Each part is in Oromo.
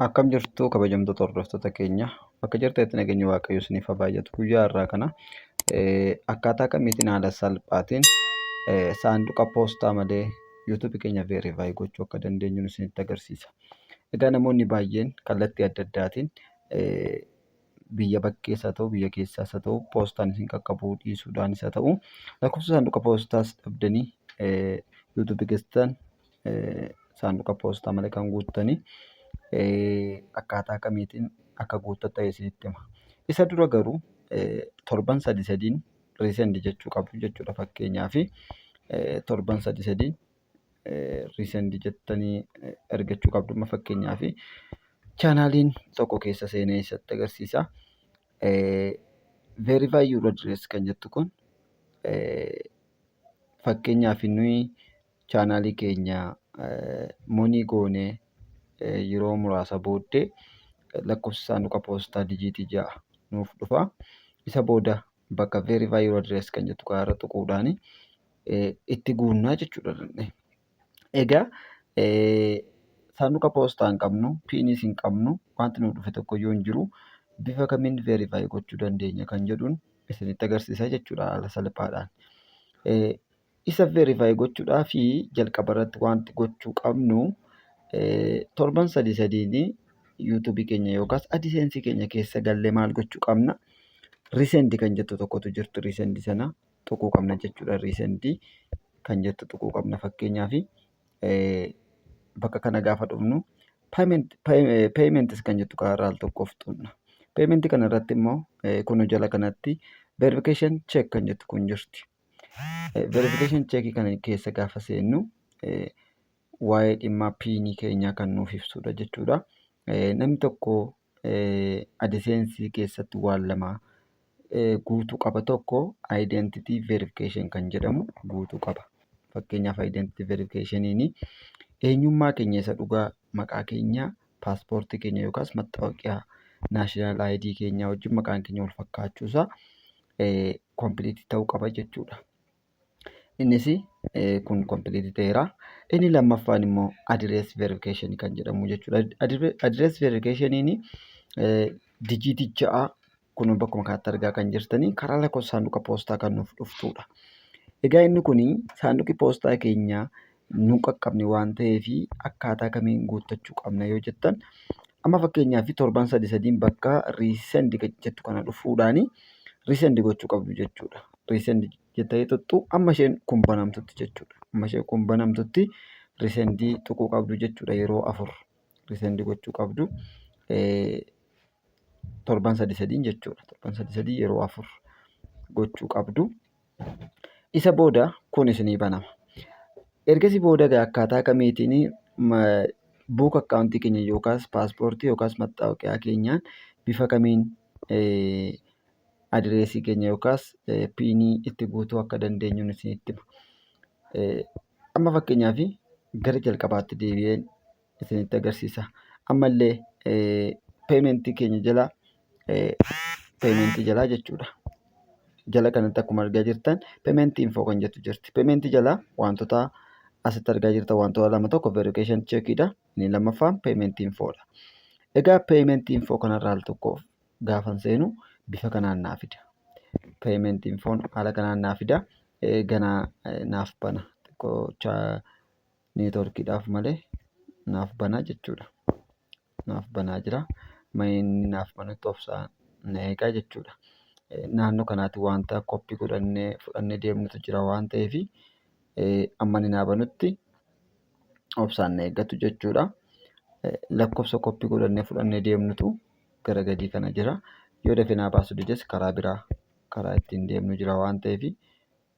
Akkam jirtu kabajamtoota hordoftoota keenya, bakka jirtanitti nageenyi Waaqayyoo isiniif haa baay'atu. Guyyaa har'aa kana akkaataa kamiitiin haala salphaatiin saanduqa poostaa malee yuutuubii keenya verify gochuu akka dandeenyu isinitti agarsiisa. Egaa namoonni baay'een kallattii adda addaatiin biyya bakkees haa ta'u biyya keessaas haa ta'u poostaan isin qaqqabuu dhiisuudhaanis haa ta'u lakkoofsa saanduqa poostaas dhabdanii yuutuubii keessan saanduqa poostaa malee kan guuttanii akkaataa kamiitiin akka guuttattan isinitti hima. Isa dura garuu torban sadi sadiin resend jechuu qabdu jechuudha. Fakkeenyaaf torban sadi sadiin resend jettanii ergachuu qabdu. Amma fakkeenyaaf chaanaaliin tokko keessa seenee isatti agarsiisa. Verify your address kan jettu kun, fakkeenyaaf nuyi chaanaalii keenya monii goonee yeroo muraasa booddee lakkoofsa saanduqa poostaa dijiitii 6 nuuf dhufa. Isa booda bakka verify your address kan jettu kanarra tuquudhaan itti guunnaa jechuudha. Egaa saanduqa poostaa hin qabnu, piiniis hin qabnu, wanti nu dhufe tokko iyyuu hin jiru. Bifa kamiin verify gochuu dandeenya kan jedhuun isinitti agarsiisa jechuudha haala salphaadhaan. Isa verify gochuudhaaf jalqaba irratti wanti gochuu qabnu torban sadi sadiin yuutuubii keenya yookaas AdSense keenya keessa gallee maal gochuu qabna? Resend kan jettu tokkotu jirtu, resend sana tuquu qabna jechuudha. Resend kan jettu tuquu qabna. Fakkeenyaaf bakka kana gaafa dhufnu payments kan jettu kanarraa al tokkoof tuqna. Payment kana irratti immoo kun jala kanatti verification check kan jettu kun jirti. Verification check kana keessa gaafa seennu waa'ee dhimma piinii keenyaa kan nuuf ibsudha jechuudha. Namni tokko AdSense keessatti waan lama guutuu qaba. Tokko identity verification kan jedhamu guutuu qaba. Fakkeenyaaf identity verification'iin eenyummaa keenya isa dhugaa, maqaa keenya, paaspoortii keenya yookaas mattaawoqiyaa national ID keenya wajjin maqaan keenya wal fakkaachuusaa complete ta'uu qaba jechuudha. Innis kun complete ta'eera. Inni lammaffaan immoo address verification kan jedhamu jechuudha. Address verification'iin dijiitii 6 kun bakkuma kanatti argaa kan jirtanii karaa lakkoofsa saanduqa poostaa kan nuuf dhuftudha. Egaa inni kun saanduqi poostaa keenya nu qaqqabne waan ta'eef akkaataa kamiin guuttachuu qabna yoo jettan, amma fakkeenyaaf torban sadi sadiin bakka resend jettu kana dhufuudhaan resend gochuu qabdu jechuudha. Resend jettanii tuttu amma isheen kun banamtutti jechuudha. Amma isheen kun banamtutti resend tuquu qabdu jechuudha, yeroo afur resend gochuu qabdu. Torban sadi sadiin jechuudha. Torban sadi sadii yeroo afur gochuu qabdu. Isa booda kun isinii banama. Ergasii booda egaa akkaataa kamiitiin book akkaawuntii keenya yookaas paaspoortii yookaas mattaawoqiyaa keenyaan bifa kamiin adireesii keenya yookaas piinii itti guutuu akka dandeenyu isinitti hima. Amma fakkeenyaaf gara jalqabaatti deebi'een isinitti agarsiisa. Ammallee paymentii keenya jala, paymentii jalaa jechuudha. Jala kanatti akkuma argaa jirtan payment info kan jettu jirti. Paymentii jala wantoota asitti argaa jirtan wantoota lama: tokko verification checkiidha. Inni lammaffaan payment infoodha. Egaa payment info kanarraa al tokkoof gaafan seenu bifa kanaan naa fida. Payment infoon haala kanaan naa fida. Ganaa naaf bana. Xiqqoo neetworkiidhaaf malee naaf bana jechuudha. Naaf banaa jira. Inni naaf banutti obsaan na eegaa jechuudha. Naannoo kanaatti wanta koppii godhannee fudhannee deemnutu jira waan ta'eef amma inni naa banutti obsaan na eeggatu jechuudha. Lakkoofsa koppii godhannee fudhannee deemnutu gara gadii kana jira. Yoo dafee naa baasuu dides karaa biraa karaa ittiin deemnu jira waan ta'eef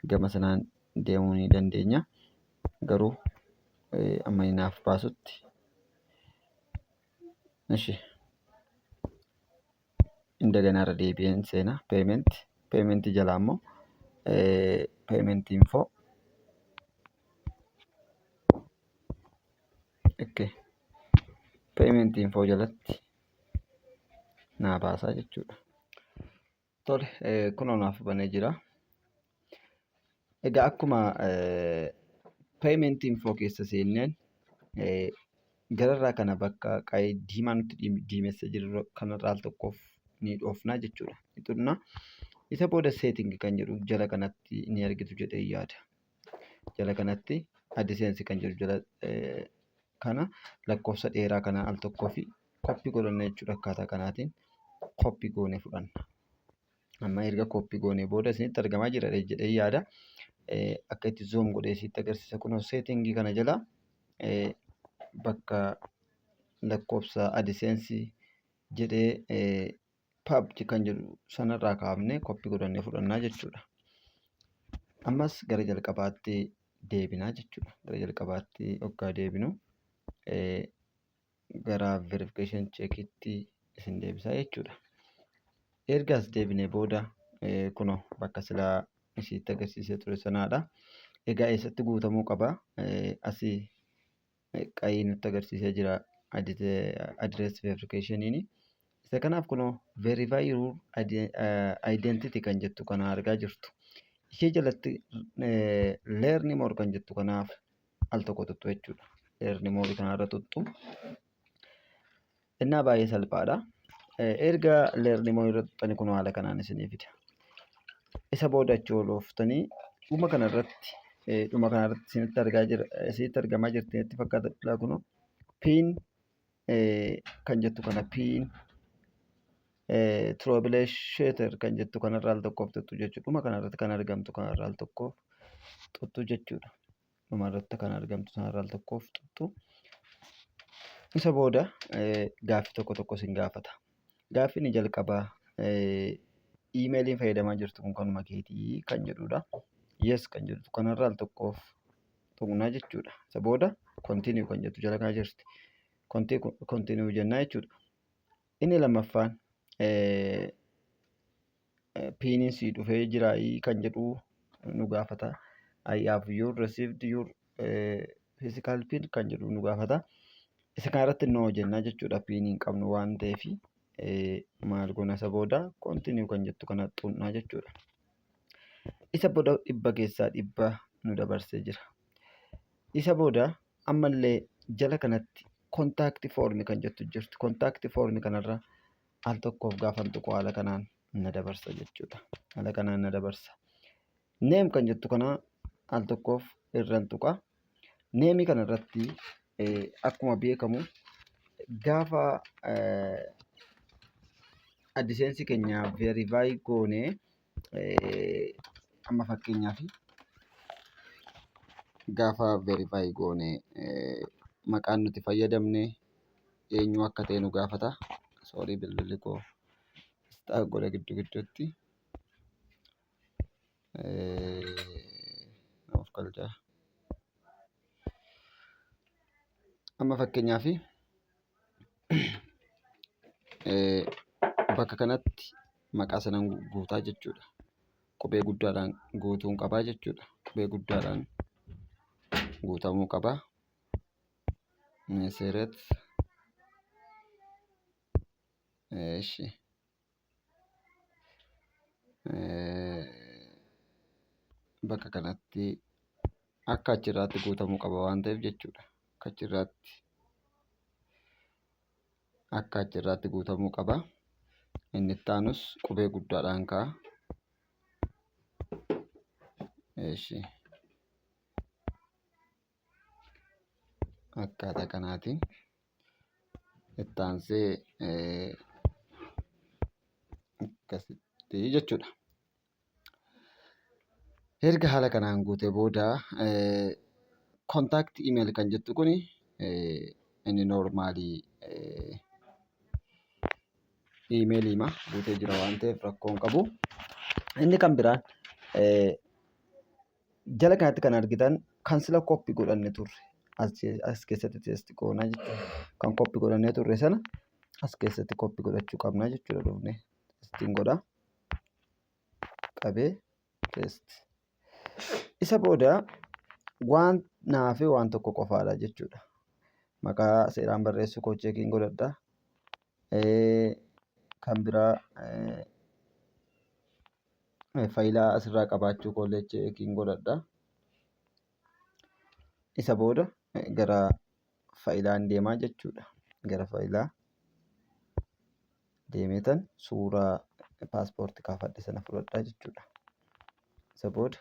gama sanaan deemuu ni dandeenya. Garuu amma inni naaf baasutti. Ishi. Indaganaa irra deebi'een seenaa payment. Paymentii jalaa immoo payment info. Okay. Payment info jalatti naa baasaa jechuudha. Tole, kunoo naaf banee jira. Egaa akkuma payment info keessa seenneen Gararraa kana bakka qaayee diimaa nutti diimessee jiru kanarraa al tokkoof ni dhoofnaa jechuudha. Ni tuqna. Isa booda setting kan jedhu jala kanatti ni argitu jedhee yaada. Jala kanatti AdSense kan jedhu jala kana lakkoofsa dheeraa kana al tokkoo fi copy godhanna jechuudha. Akkaataa kanaatiin copy goonee fudhanna. Amma erga copy goonee booda isinitti argamaa jira jedhee yaada. Akka itti zoom godhee isinitti agarsiisa. Kunoo setting kana jala bakka lakkoofsa AdSense jedhee PUBG kan jedhu sanarraa kaafnee copy godhannee fudhannaa jechuudha. Ammas gara jalqabaatti deebinaa jechuudha. Gara jalqabaatti hoggaa deebinu gara verification checkitti isin deebisaa jechuudha. Erga as deebinee booda kunoo bakka silaa isitti agarsiisee ture sanaadha. Egaa eessatti guutamuu qaba? Asii qayii nutti agarsiisee jira address verification'iin. Isa kanaaf kunoo verify your identity kan jettu kana argaa jirtu. Ishee jalatti learn more kan jettu kanaaf al tokko tuttu jechuudha. Learn more kanarra tuttu. Innaa baay'ee salphaadha. Erga learn more irra tuttanii kunoo haala kanaan isinii fida. Isa booda achi ol ooftanii dhuma kanarratti isinitti argaa jira, isinitti argamaa jirti natti fakkaata. Kunoo PIN kan jettu kana, PIN troubleshooter kan jettu kanarra al tokkoof tuttu jechuudha. Dhuma kanarratti kan argamtu kanarra al tokkoof tuttu jechuudha. Dhuma irratti kan argamtu sanarra al tokkoof tuttu. Isa booda gaaffii tokko tokko isin gaafata. Gaaffiin inni jalqabaa iimeeliin fayyadamaa jirtu kun kanuma keetii kan jedhudha. Yes kan jedhu kanarra al tokkoof tuqnaa jechuudha. Isa booda continue kan jettu jala kana jirti. Continue jennaa jechuudha. Inni lammaffaan PINiin sii dhufee jiraayii kan jedhu nu gaafata. I have you received your physical PIN kan jedhu nu gaafata. Isa kanarratti no jennaa jechuudha. PINii hin qabnu waan ta'eef maal goona? Isa booda continue kan jettu kana tuqnaa jechuudha. Isa booda 100% nu dabarsee jira. Isa booda ammallee jala kanatti contact form kan jettu jirti. Contact form kanarra al tokkoof gaafan tuqu haala kanaan na dabarsa jechuudha. Haala kanaan na dabarsa. Name kan jettu kana al tokkoof irran tuqa. Nameii kanarratti akkuma beekamu gaafa AdSense keenya verify goonee, amma fakkeenyaaf gaafa verify goone maqaan nuti fayyadamne eenyu akka ta'e nu gaafata. Sorry, bilbilli koo stuck godha gidduu gidduutti. Of galchaa. Amma fakkeenyaaf bakka kanatti maqaa sanan guutaa jechuudha. Qubee guddaadhaan guutuun qabaa jechuudha. Qubee guddaadhaan guutamuu qaba. Meseret. Eshi. Bakka kanatti akka achirraatti guutamuu qaba waan ta'eef jechuudha. Akka achirraatti guutamuu qaba. Inni itti aanus qubee guddaadhaan ka'a. Eshi. Akkaataa kanaatiin itti aansee akkasitti jechuudha. Erga haala kanaan guutee booda contact email kan jettu kuni inni normalii iimeeliima guutee jira waan ta'eef rakkoo hin qabu. Inni kan biraan jala kanatti kan argitan kan sila copy godhanne turre as keessatti paste goonaa jechuudha. Kan copy godhannee turre sana as keessatti copy godhachuu qabna jechuudha, dhufne pasteiin godha. Qabee paste. Isa booda waan naafe waan tokko qofaadha jechuudha. Maqaa seeraan barreessuu koo checkiin godhadha. Kan biraa faayilaa asirraa qabaachuu koollee checkiin godhadha. Isa booda gara Faayilaan deemaa jechuudha. Gara faayilaa deemeetan suuraa paaspoortii kaafadhe sana fudhadhaa jechuudha. Isa booda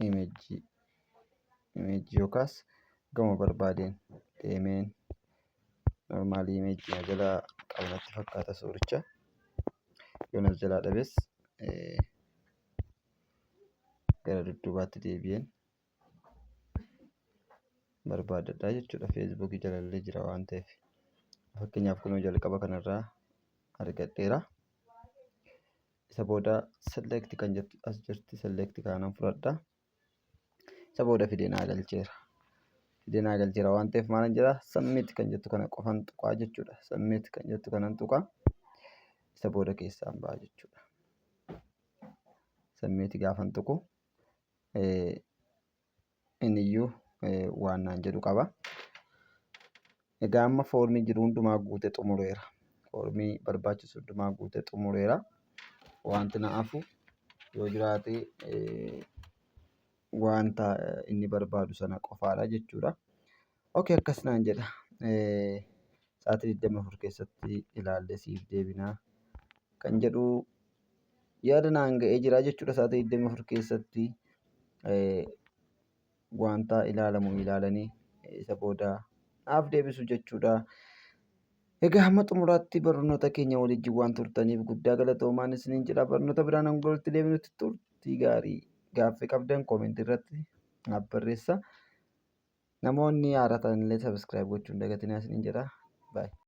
image yookaas gama barbaadeen deemeen normally image na jalaa qaba natti fakkaata suuricha. Yoon as jalaa dhabes gara dudduubaatti deebi'een barbaadadha jechuudha. Feesbuukii jalallee jira waan ta'eef. Fakkeenyaaf, kunoo jalqaba kanarraa argadheera. Isa booda select kan jettu as jirti. Select kanan fudhadha. Isa booda fidee naa galcheera. Fidee naa galcheera waan ta'eef maalan jedhaa? Submit kan jettu kana qofan tuqaa jechuudha. Submit kan jettu kanan tuqaa. Isa booda keessaan ba'a jechuudha. Submit gaafan tuqu inniyyuu waan naan jedhu qaba. Egaa amma foormii jiru hundumaa guutee xumureera. Foormii barbaachisu hundumaa guutee xumureera. Wanti na hafu yoo jiraate wanta inni barbaadu sana qofaadha jechuudha. Okay, akkas naan jedha. Sa'aatii 24 keessatti ilaallee siif deebinaa kan jedhu yaada naan ga'ee jira jechuudha. Sa'aatii 24 keessatti wanta ilaalamu ilaalanii isa booda naaf deebisu jechuudha. Egaa hamma xumuraatti barnoota keenya waliin waan turtaniif guddaa galatoomaan isiniin jedha. Barnoota biraan hanga walitti deebinutti turtii gaarii. Gaaffii qabdan koomentii irratti naaf barreessa. Namoonni haaraa ta'an illee subscribe gochuu hin dagatinaa isiniin jedha. Baay'ee.